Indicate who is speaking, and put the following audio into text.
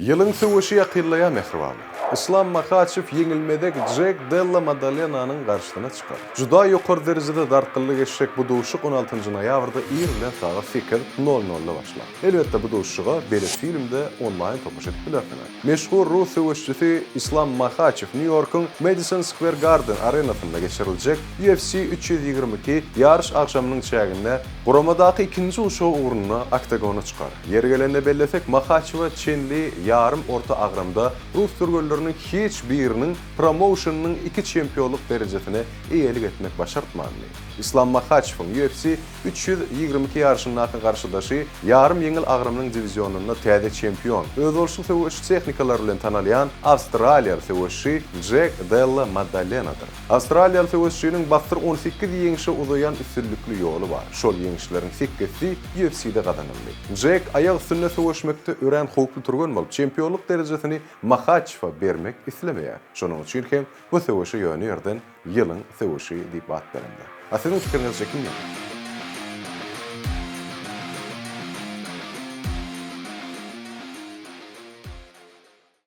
Speaker 1: Ýylyň söweşi ýakynlaýar mähribanlar. Islam Mahaçew ýeňilmezek Jek Della Maddalenanyň garşysyna çykar. Juda ýokary derejede dartgynly geçjek bu duşuşyk on altynjy noýabrda ir bilen sagat sekiz, nol nolda başlar. Elbetde bu duşuşyga Belet filmde onlaýn tomaşa edip bilersiňiz. Meşhur rus söweşçisi Islam Mahaçew Nýu-Ýorkuň Madison Skwer Garden arenasynda geçiriljek UFC 322 ýaryş agşamynyň çäginde guramadaky ikinji uşagy ugrunda oktagona çykar. Ýeri gelende bellesek, Mahaçewe çenli ýarym orta agramda rus türgenleriniň hiç biriniň promouşeniniň iki çempionlyk derejesine eýelik etmek başartmandy. Islam Mahaçewiň UFC 322 ýaryşyndaky garşydaşy ýarym ýeňil agramynyň diwizionynda täze çempion, özboluşly söweş tehnikalary bilen tanalýan awstraliýaly söweşçi Jek Della Maddalenadyr. Awstraliýaly söweşçiniň bassyr 18 ýeňşe uzaýan üstünlikli ýoly bar. Şol ýeňişleriň sekizisi UFC-de gazanyldy. Jek aýak üstünde söweşmekde örän howply türgen bolup, çempionlyk derejesini Mahaçewe bermek islemeýär. Şonuň üçin hem bu söweşe ýöne ýerden Ýylyň söweşi diýip at berildi. A siziň pikiriňizçe kim ýeňer?